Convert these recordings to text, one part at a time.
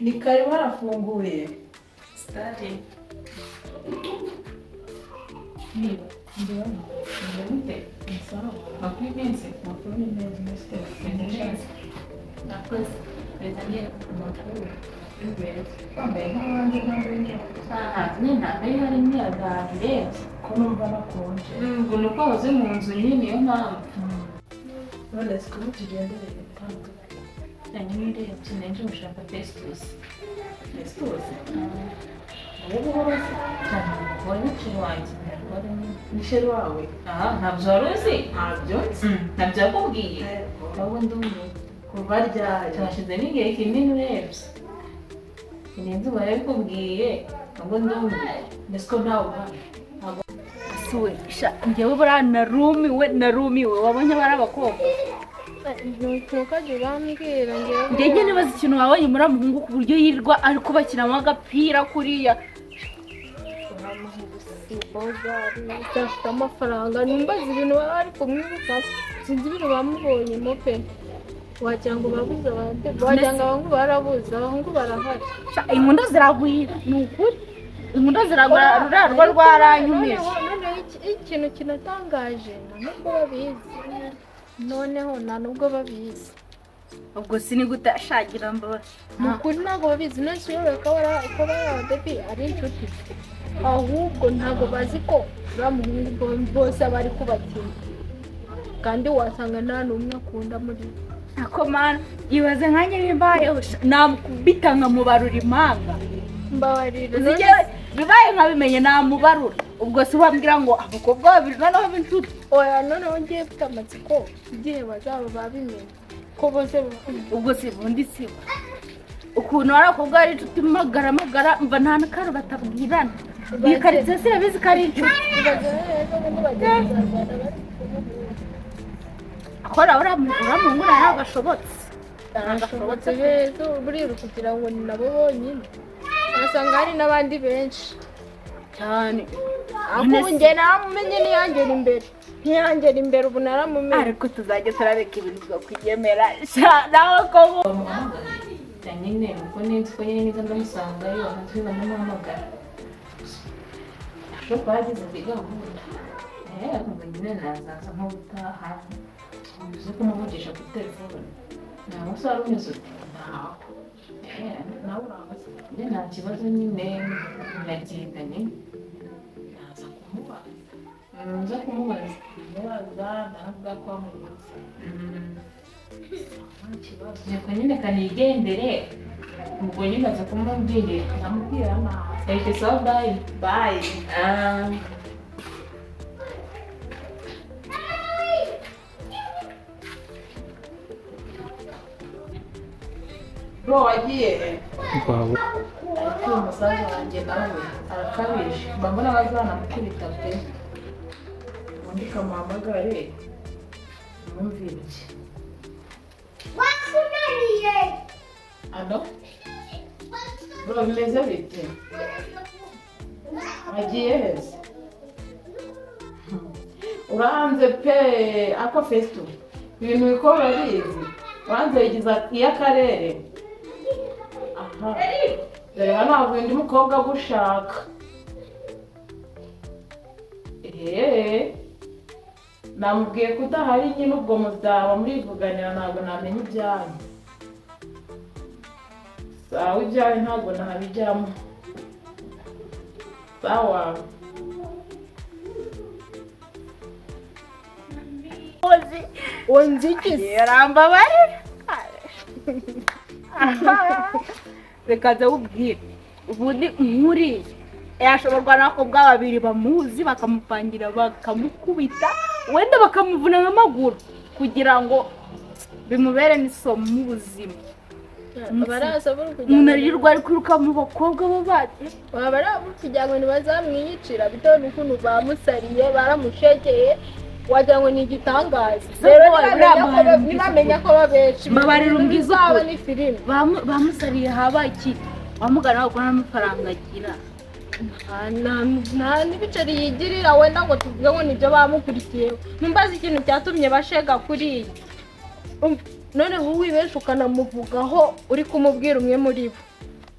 Ni karibu, harafunguye. Sitari. Niba Ndibona. Bite? Ni sawa. Makuru y'iminsi? Amakuru ni meza, meze Meze neza. Nakoze. Meze neza. Amakuru. Ni meza. Wambaye nk'abandi, ntambaye neza. Aha, nyine ntabwo ari hari imyaka irenze. Ko numva nakonje. Ubwo ni uko wahoze mu nzu nyine, niyo mpamvu. None se kuba tugendereye bitandukanye? Hanyuma urebye nari gushaka Festus. Festus? Ubu buhoro se? Cyane umugore w'iciro wanjye. Umugore nyine. Ni chéri wawe? Aha, ntabyo wari uzi? Ntabyo nzi. Ntabyo yakubwiye? Yego. Ahubwo ndumiwe. Kuva ryari? Tuhashize n'igihe kinini urebye. Sinzi ubu yarabikubwiye, ahubwo ndumiwe. Mbese ko ntawe uhari? Suwe sha, njyewe buriya narumiwe, narumiwe. Wabonye bari abakobwa? Ntukajya urambwira ngewe. Njye njye nibaza ikintu wabonye muri muhungu ku buryo yirirwa ari kubakiramo agapira kuriya. Afite amafaranga, numbaza ibintu baba bari kumwiruka, sinzi ibintu bamubonyemo pe. Wagira ngo babuze abandi, wagira ngo abahungu barabuze, abahungu barahari. Sha, inkundo ziragwira, ni ukuri inkundo ziragwira. Ruriya rwo rwaranyumije. Noneho ikintu kinatangaje, nta nubwo babizi, noneho nta nubwo babizi. Ubwo sinigute ashagira mbabazi. Ni ukuri ntabwo babizi. None se uyobewe ko bari ababebi, ari inshuti? Ahubwo ntabwo bazi ko uriya muhungu bose aba ari kubakina, kandi wasanga nta n'umwe akunda muri bo. Ako mana, ibaze nkanjye bimbayeho sha, namukubita nkamubarura impanga. Mbabarira. Uzi njyewe bibaye nkabimenye namubarura. Ubwo si wambwira ngo abakobwa babiri noneho b'inshuti? Oya, noneho ngiye mfite amatsiko igihe bazaba babimenye ko bose Ubwo si bundi si ukuntu ari abakobwa ari inshuti magara magara, mva nta n'akantu batabwirana. Iyi karitsiye sirabizi ko ari inshuti. Ibaze rero ubundi bagiye kuzarwana bari kumwe. Akora uriya muhungu ntabwo ashobotse. Arashobotse heza buriya, kugira ngo ni nabo bonyine, wasanga hari n'abandi benshi. Cyane. Ariko ubu njye naramumenye, ntiyangera imbere, ntiyangera imbere, ubu naramumenye. Ariko tuzajya turareka ibintu byo sha nawe ko Bamuhamagaye cyane nyine, kuko nzi ko nyine niza ndamusangayo, akatwiga ndamuhamagara. Ashobora kuba yagize indi gahunda, ariko nyine nazaza nko gutaha uzi kumuvugisha kuri telefone. Nta munsi wari umeze ute? Ntawe. Nawe urabaza. Njye nta kibazo nyine, ndagendanye. Naza kumubaza. Nza kumubaza. Kumubaza, ndavuga ko wamubuze. Nta kibazo. Reka nyine kanigendere, ubwo nyine aza kumubwira. Ndamubwira nabi. Reka, sawa, bye. Bye. Ah. Bro, wagiye he? Ariko uyu musaza wanjye nawe arakabije, mba mbona bazanamukubita pe. Ubundi kamuhamagare mwumvire iki. Allo bro, bimeze bite? Wagiye heza, uranze pe. Ako Festo, ibintu bikora urabizi, uranze yigiza iy'akarere. Aha dore hano havuye undi mukobwa agushaka. Eee, namubwiye ko udahari nyine, ubwo muzaba murivuganira, ntabwo namenya ibyanyu. Sawa, ibyawe ntabwo nabijyamo. Sawa. Unzigize. Yarambabarira. Reka nze wubwire, ubundi nkuriya yashoborwa n'abakobwa babiri bamuzi, bakamupangira, bakamukubita, wenda bakamuvuna nk'amaguru kugira ngo bimubere n'isomo mu buzima. Baraza buri kugira Umuntu ngo aririrwa ari kwiruka mu bakobwa b'abandi. Baba bari kugira ngo ntibazamwiyicira bitewe n'ukuntu bamusariye, baramushegeye, wagira ngo ni igitangaza. Rero nibamenya ko babenshi Mbabarira umbwize bizaba ukuri. ni filime. Bamusariye haba iki? Wamugana kuko nta mafaranga agira. Nta n'ibiceri yigirira, wenda ngo tuvuge ngo nibyo bamukurikiyeho. Numbaza ikintu cyatumye bashega kuriya. Noneho wibesha ukanamuvugaho uri kumubwira umwe muri bo.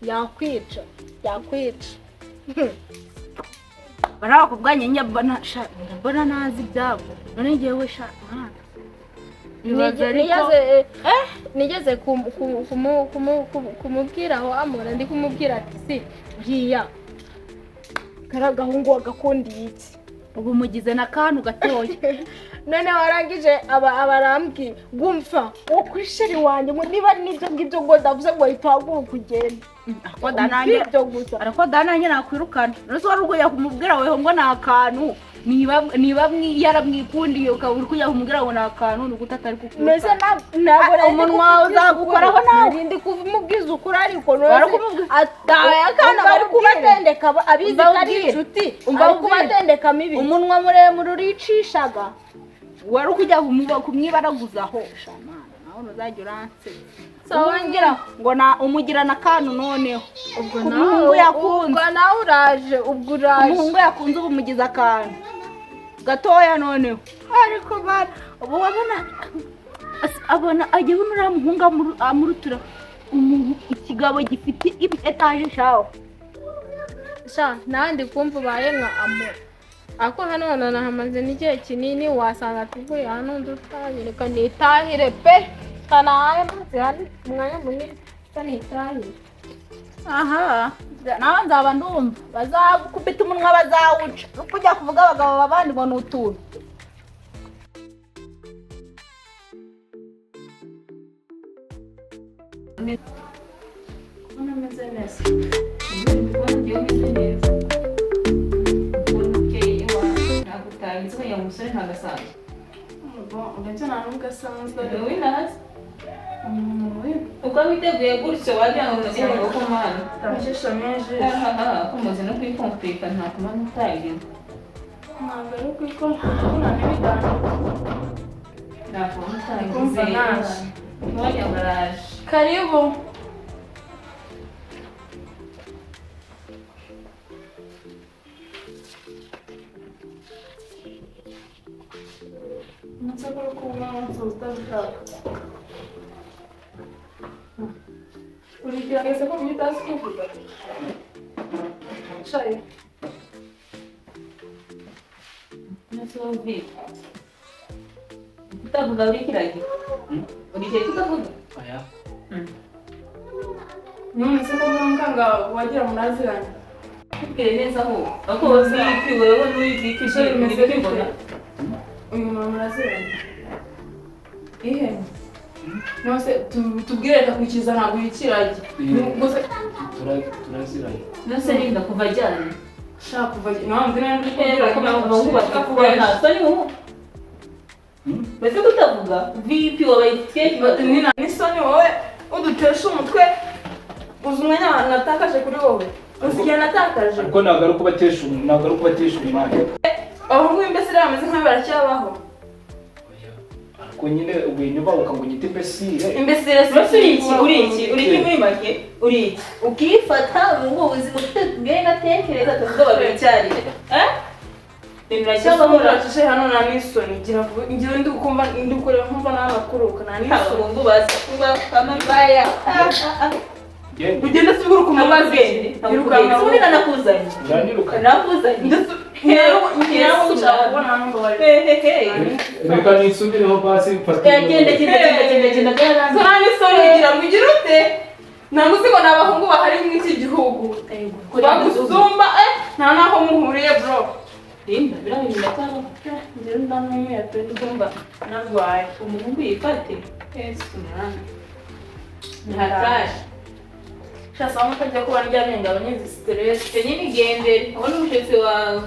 Yakwica, yakwica. Bariya bakobwa njye mbona sha, mbona ntazi ibyabo. None njyewe sha, mwana, bibaza ariko. Nigeze kumubwira aho Amora, ndi kumubwira ati: "Si buriya kariya gahungu wagakundiye iki?" Ubu mugize n'akantu gatoya. Noneho arangije aba arambwira gumfa wo kuri chéri wanjye, ngo niba ari n'ibyo ngibyo, ngo ndavuze ngo ahita uhaguruka ugende. Ariko da nanjye Ibyo gusa. Ariko da nanjye nakwirukana. None se wari ugiye kumubwira weho ngo ni akantu? Niba yaramwikundiye, ukaba uri kujya kumubwira ngo ni akantu, ni gute atari Mbese kukwirukana? Ntabwo nari ndi Umunwa wawe kumubwiza uzagukoraho ukuri. nawe. Nari ndi kumubwiza ukuri, ariko Wari kumubwira- ataye akana Umva bari kubatendeka, abizi ko ari Umva inshuti, Umva ari ubwire. kubatendekamo ibintu. Umunwa muremure uricishaga, wari ukujya kumwibaraguzaho. Shamana, nawe ntuzajya uransetsa. Umugira ngo na umugirana akantu noneho. Ubwo Ku nawe muhungu yakunze. Ubwo nawe uraje, ubwo uraje. Umuhungu yakunze, ubu umugize akantu gatoya noneho. Ariko bana, ubu wabona abona ajya abona uriya muhungu amurutura ikigabo gifite etaje shaho. Sha, nandi kumva ubaye nka Amora, ariko hano nahamaze n'igihe kinini, wasanga tuvuye hano dutangirika. Nitahire pe, kanaye maze hano umwanya munini, nitahire. Aha nawe nzaba ndumva bazakubita umunwa, bazawuca kujya kuvuga abagabo babandi ngo ni utuntu. Kubona ameze neza. Kubona ngewe umeze neza, ukuntu ukeye iwawe, ntabwo utabizi ko umusore ntabwo asanzwe. Bon, ndetse nta nubwo asanzwe. Ni uw'inazi. Umuntu Uko witeguye gutyo wagira ngo umeze ngo ko mana. Utamujishamo ijisho. Ahaha, ko muzi no kwikomplika, nta kumana utagira. Ntabwo ari ukwikora, kubona n'ibiganiro. Nta kumana utagize. Kumva naje. Wagira ngo araje. Karibu. Umunsi ko kubona umunsi utabishaka. Urigerageza ko ibyo utazi kuvuga. Shayi. Nasubi. Kutavuga uri kiragi. Uri kutavuga? Oya. None se ko mukanga wagira muraziranye? Tubwire neza aho. Ako VP wewe n'uyu VP. Isho rimeze uri kwibona. bite? Uyu muntu muraziranye? Ihe? None se tubwire, reka kwikiza, ntabwo yikiragi. Gusa Turaziranye. Nose rinda kuva ajyanye. Shaka kuva nawe mbwira ndi Eh, kubwira. ko abahungu batavuga nta soni ubu. Mbese kutavuga VP wabaye ikihe kibazo? Nina n'isoni, wowe udutesha umutwe. Uzi umwanya natakaje kuri wowe? Uzi igihe natakaje? Ariko ntabwo ari ukubatesha umwanya. Abahungu b'imbesire bameze nk'aho baracyabaho. Oya. Ariko nyine winyuba ngo unyite imbesire. Imbesire si Mbese uri iki? Uri iki? Uri iki muri make? Uri iki? Ukifata ubu ngubu ubuzima ufite ubwenge atekereza tuvuga babiri icyarimwe. Eh? Ibintu biracyabaho. Uracece hano, nta n'isoni. Gira vuba, ngira ndi kumva, ndi kureba nkumva nawe bakuruka, nta n'isoni. Abahungu bazi kuba amabaya. Genda. Ugenda se uguruka umubaze. Yirukanka. Ubundi nanakuzanye. Uranyirukanye. Nakuzanye. Ndetse nyawe ushaka kubona hano ngo bari Hehehe. Reka nisubireho basi mfate. Genda, genda, genda, genda, genda, genda. So nta n'isoni, gira ngo ugire ute? Ntabwo uzi ngo ni abahungu bahari muri iki gihugu bagusumba? Eh, nta n'aho muhuriye, bro. Linda, biriya bintu biracyabaho. Njyewe ndamwemeye pe. Ndumva Narwaye. Umuhungu yifate. Yesu mwana. Ntihatari. Shasa aho utajya kuba ndyamye ngo abanye izi stress. Nyine igendere. Ubona umushyitsi wawe.